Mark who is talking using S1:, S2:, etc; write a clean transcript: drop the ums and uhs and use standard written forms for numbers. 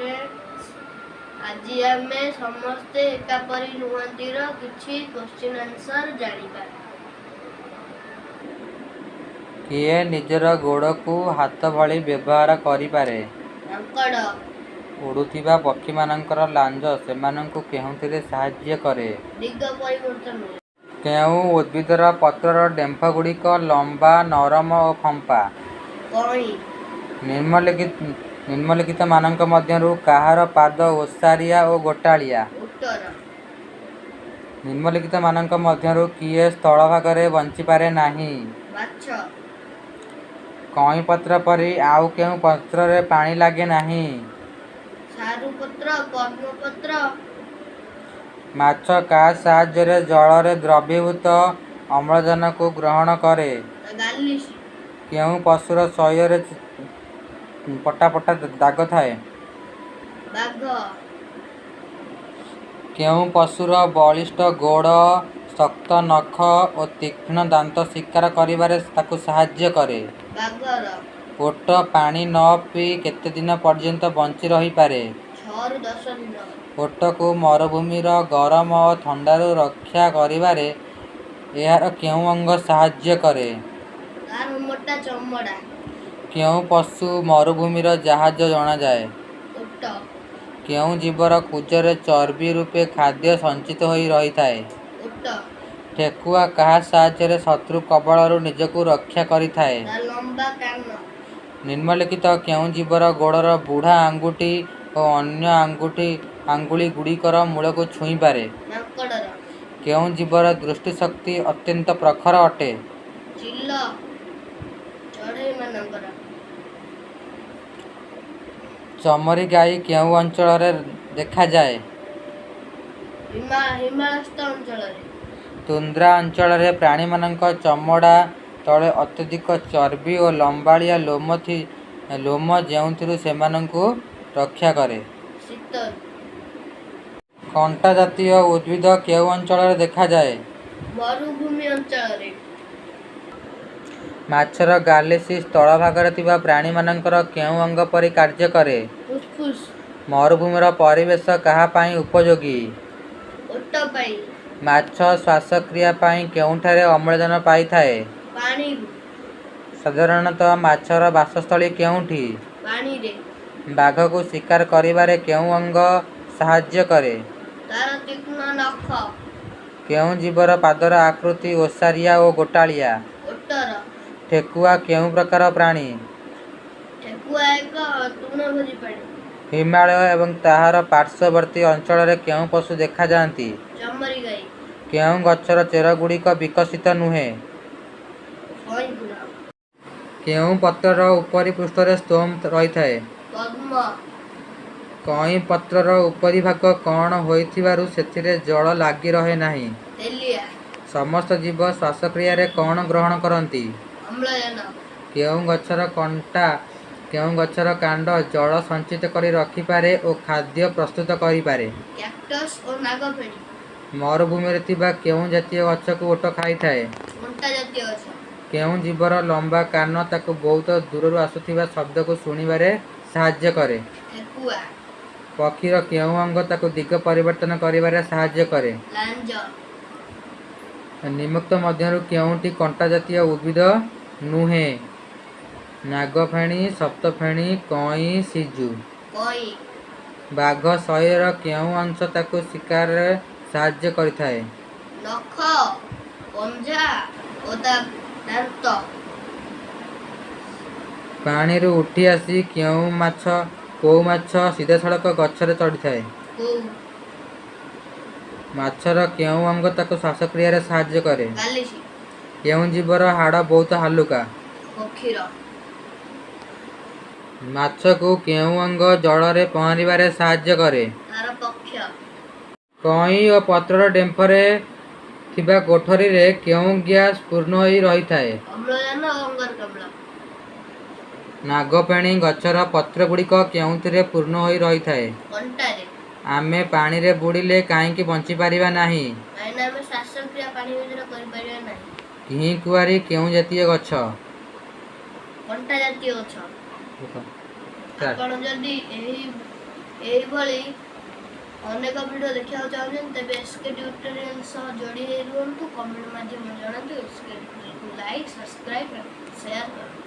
S1: Friends, ଆଜି ଆମେ ସମସ୍ତେ ଏକାପରି ନୁହନ୍ତିର କିଛି କ୍ୱେଶ୍ଚିନ୍ ଆନ୍ସର୍ ଜାଣିବା।
S2: କିଏ ନିଜର ଗୋଡ଼କୁ ହାତ ଭଳି ବ୍ୟବହାର କରିପାରେ?
S1: ମାଙ୍କଡ଼।
S2: ଉଡ଼ୁଥିବା ପକ୍ଷୀମାନଙ୍କର ଲାଞ୍ଜ ସେମାନଙ୍କୁ କେଉଁଥିରେ ସାହାଯ୍ୟ କରେ?
S1: ଦିଗ ପରିବର୍ତ୍ତନରେ।
S2: କେଉଁ ଉଦ୍ଭିଦର ପତ୍ରର ଡେମ୍ଫଗୁଡ଼ିକ ଲମ୍ବା, ନରମ ଓ ଫମ୍ପା?
S1: କଇଁ।
S2: ନିମ୍ନଲିଖିତମାନଙ୍କ ମଧ୍ୟରୁ କାହାର ପାଦ ଓସାରିଆ ଓ ଗୋଟାଳିଆ?
S1: ଓଟର।
S2: ନିମ୍ନଲିଖିତମାନଙ୍କ ମଧ୍ୟରୁ କିଏ ସ୍ଥଳଭାଗରେ ବଞ୍ଚିପାରେ ନାହିଁ?
S1: ମାଛ।
S2: କଇଁ ପତ୍ର ପରି ଆଉ କେଉଁ ପତ୍ରରେ ପାଣି ଲାଗେ ନାହିଁ?
S1: ସାରୁପତ୍ର, ପଦ୍ମପତ୍ର।
S2: ମାଛ କାହା ସାହାଯ୍ୟରେ ଜଳରେ ଦ୍ରବୀଭୂତ ଅମ୍ଳଜାନକୁ ଗ୍ରହଣ କରେ?
S1: ତା ଗାଲିସି।
S2: କେଉଁ ପଶୁର ଶରୀରରେ ପଟା ପଟା ଦାଗ ଥାଏ?
S1: ବାଘ।
S2: କେଉଁ ପଶୁର ବଳିଷ୍ଠ ଗୋଡ଼, ଶକ୍ତ ନଖ ଓ ତୀକ୍ଷ୍ଣ ଦାନ୍ତ ଶିକାର କରିବାରେ ତାକୁ ସାହାଯ୍ୟ କରେ?
S1: ବାଘର।
S2: ଓଟ ପାଣି ନ ପିଇ କେତେ ଦିନ ପର୍ଯ୍ୟନ୍ତ ବଞ୍ଚି ରହିପାରେ?
S1: 6ରୁ 10 ଦିନ।
S2: ଓଟକୁ ମରୁଭୂମିର ଗରମ ଓ ଥଣ୍ଡାରୁ ରକ୍ଷା କରିବାରେ ଏହାର କେଉଁ ଅଙ୍ଗ ସାହାଯ୍ୟ କରେ?
S1: ତାର ମୋଟା ଚମଡ଼ା।
S2: କେଉଁ ପଶୁ ମରୁଭୂମିର ଜାହାଜ ଜଣାଯାଏ?
S1: ଓଟ।
S2: କେଉଁ ଜୀବର କୁଜରେ ଚର୍ବି ରୂପେ ଖାଦ୍ୟ ସଞ୍ଚିତ ହୋଇ ରହିଥାଏ?
S1: ଓଟ।
S2: ଠେକୁଆ କାହା ସାହାଯ୍ୟରେ ଶତ୍ରୁ କବଳରୁ ନିଜକୁ ରକ୍ଷା କରିଥାଏ?
S1: ତା ଲମ୍ବା କାନ।
S2: ନିମ୍ନଲିଖିତ କେଉଁ ଜୀବର ଗୋଡ଼ର ବୁଢ଼ା ଆଙ୍ଗୁଠି ଓ ଅନ୍ୟ ଆଙ୍ଗୁଳିଗୁଡ଼ିକର ମୂଳକୁ ଛୁଇଁପାରେ?
S1: ମାଙ୍କଡ଼ର।
S2: କେଉଁ ଜୀବର ଦୃଷ୍ଟିଶକ୍ତି ଅତ୍ୟନ୍ତ ପ୍ରଖର ଅଟେ?
S1: ଚିଲ ଚଢ଼େଇମାନଙ୍କର।
S2: ଚମରୀ ଗାଈ କେଉଁ ଅଞ୍ଚଳରେ ଦେଖାଯାଏ?
S1: ହିମାଳୟସ୍ଥ ଅଞ୍ଚଳରେ।
S2: ତୁନ୍ଦ୍ରା ଅଞ୍ଚଳରେ ପ୍ରାଣୀମାନଙ୍କ ଚମଡ଼ା ତଳେ ଅତ୍ୟଧିକ ଚର୍ବି ଓ ଲମ୍ବାଳିଆ ଲୋମ ଯେଉଁଥିରୁ ସେମାନଙ୍କୁ ରକ୍ଷା କରେ?
S1: ଶୀତରୁ।
S2: କଣ୍ଟା ଜାତୀୟ ଉଦ୍ଭିଦ କେଉଁ ଅଞ୍ଚଳରେ ଦେଖାଯାଏ?
S1: ମରୁଭୂମି ଅଞ୍ଚଳରେ।
S2: ମାଛର ଗାଲିସି ସ୍ଥଳଭାଗରେ ଥିବା ପ୍ରାଣୀମାନଙ୍କର କେଉଁ ଅଙ୍ଗ ପରି କାର୍ଯ୍ୟ କରେ?
S1: ଫୁସ୍ଫୁସ୍।
S2: ମରୁଭୂମିର ପରିବେଶ କାହା ପାଇଁ ଉପଯୋଗୀ?
S1: ଓଟ ପାଇଁ।
S2: ମାଛ ଶ୍ୱାସକ୍ରିୟା ପାଇଁ କେଉଁଠାରୁ ଅମ୍ଳଜାନ ପାଇଥାଏ?
S1: ପାଣିରୁ।
S2: ସାଧାରଣତଃ ମାଛର ବାସସ୍ଥଳୀ କେଉଁଠି?
S1: ପାଣିରେ।
S2: ବାଘକୁ ଶିକାର କରିବାରେ କେଉଁ ଅଙ୍ଗ ସାହାଯ୍ୟ କରେ?
S1: ତାର ତୀକ୍ଷ୍ଣ ନଖ।
S2: କେଉଁ ଜୀବର ପାଦର ଆକୃତି ଓସାରିଆ ଓ ଗୋଟାଳିଆ?
S1: ଓଟର।
S2: ଠେକୁଆ କେଉଁ ପ୍ରକାର ପ୍ରାଣୀ?
S1: ଠେକୁଆ ଏକ ତୃଣଭୋଜୀ ପ୍ରାଣୀ।
S2: ହିମାଳୟ ଏବଂ ତାହାର ପାର୍ଶ୍ୱବର୍ତ୍ତୀ ଅଞ୍ଚଳରେ କେଉଁ ପଶୁ ଦେଖାଯାଆନ୍ତି?
S1: ଚମରୀ ଗାଈ।
S2: କେଉଁ ଗଛର ଚେରଗୁଡ଼ିକ ବିକଶିତ ନୁହେଁ?
S1: କଇଁଫୁଲ।
S2: କେଉଁ ପତ୍ରର ଉପରି ପୃଷ୍ଠରେ ସ୍ତୋମ ରହିଥାଏ?
S1: ପଦ୍ମ।
S2: କଇଁ ପତ୍ରର ଉପରିଭାଗ କଣ ହୋଇଥିବାରୁ ସେଥିରେ ଜଳ ଲାଗି ରହେ ନାହିଁ?
S1: ତେଲିଆ।
S2: ସମସ୍ତ ଜୀବ ଶ୍ୱାସକ୍ରିୟାରେ କଣ ଗ୍ରହଣ କରନ୍ତି?
S1: ଅମ୍ଳଜାନ।
S2: କେଉଁ ଗଛର କାଣ୍ଡ ଜଳ ସଞ୍ଚିତ କରି ରଖିପାରେ ଓ ଖାଦ୍ୟ ପ୍ରସ୍ତୁତ କରିପାରେ?
S1: କ୍ୟାକ୍ଟସ୍ ଓ ନାଗଫେଣୀ।
S2: ମରୁଭୂମିରେ ଥିବା କେଉଁ ଜାତୀୟ ଗଛକୁ ଓଟ ଖାଇଥାଏ?
S1: କଣ୍ଟା ଜାତୀୟ ଗଛ।
S2: କେଉଁ ଜୀବର ଲମ୍ବା କାନ ତାକୁ ବହୁତ ଦୂରରୁ ଆସୁଥିବା ଶବ୍ଦକୁ ଶୁଣିବାରେ ସାହାଯ୍ୟ କରେ?
S1: ଠେକୁଆ।
S2: ପକ୍ଷୀର କେଉଁ ଅଙ୍ଗ ତାକୁ ଦିଗ ପରିବର୍ତ୍ତନ କରିବାରେ ସାହାଯ୍ୟ କରେ?
S1: ଲାଞ୍ଜ।
S2: ନିମ୍ନୋକ୍ତ ମଧ୍ୟରୁ କେଉଁଟି କଣ୍ଟା ଜାତୀୟ ଉଦ୍ଭିଦ ନୁହେଁ? ନାଗଫେଣୀ, ସପ୍ତଫେଣୀ, କଇଁ, ସିଜୁ।
S1: କଇଁ।
S2: ବାଘ ଶରୀରର କେଉଁ ଅଂଶ ତାକୁ ଶିକାରରେ ସାହାଯ୍ୟ କରିଥାଏ?
S1: ନଖ, ପଞ୍ଝା ଓ ତା ଦାନ୍ତ।
S2: ପାଣିରୁ ଉଠି ଆସି କୋଉ ମାଛ ସିଧାସଳଖ ଗଛରେ ଚଢ଼ିଥାଏ?
S1: କୋଉ।
S2: ମାଛର କେଉଁ ଅଙ୍ଗ ତାକୁ ଶ୍ୱାସକ୍ରିୟାରେ ସାହାଯ୍ୟ କରେ?
S1: ଗାଲିସି।
S2: କେଉଁ ଜୀବର ହାଡ଼ ବହୁତ ହାଲୁକା?
S1: ପକ୍ଷୀର।
S2: ମାଛକୁ କେଉଁ ଅଙ୍ଗ ଜଳରେ ପହଁରିବାରେ ସାହାଯ୍ୟ କରେ?
S1: ତାର ପକ୍ଷ।
S2: କଇଁ ଓ ପତ୍ରର ଡେମ୍ଫରେ ଥିବା କୋଠରୀରେ କେଉଁ ଗ୍ୟାସ ପୂର୍ଣ୍ଣ ହୋଇ ରହିଥାଏ?
S1: ଅମ୍ଳଜାନ ଓ ଅଙ୍ଗାରକାମ୍ଳ।
S2: ନାଗଫେଣୀ ଗଛର ପତ୍ରଗୁଡ଼ିକ କେଉଁଥିରେ ପୂର୍ଣ୍ଣ ହୋଇ ରହିଥାଏ?
S1: କଣ୍ଟାରେ।
S2: ଆମେ ପାଣିରେ ବୁଡ଼ିଲେ କାହିଁକି ବଞ୍ଚିପାରିବା ନାହିଁ?
S1: କାହିଁକିନା ଆମେ ଶ୍ୱାସକ୍ରିୟା ପାଣି ଭିତରେ କରିପାରିବା ନାହିଁ।
S2: ଘିକୁଆଁରୀ କେଉଁ ଜାତୀୟ ଗଛ?
S1: କଣ୍ଟା ଜାତୀୟ ଗଛ। ଆପଣ ଯଦି ଏହି ଏଇଭଳି ଅନେକ ଭିଡ଼ିଓ ଦେଖିବାକୁ ଚାହୁଁଛନ୍ତି, ତେବେ ଏସ୍କେ ଟ୍ୟୁଟୋରିଆଲ ସହ ଯୋଡ଼ି ହେଇ ରୁହନ୍ତୁ। କମେଣ୍ଟ ମାଧ୍ୟମରେ ଜଣାନ୍ତୁ। ଏସ୍କେ ଟ୍ୟୁଟୋରିଆଲକୁ ଲାଇକ୍, ସବସ୍କ୍ରାଇବ୍, ସେୟାର କରନ୍ତୁ।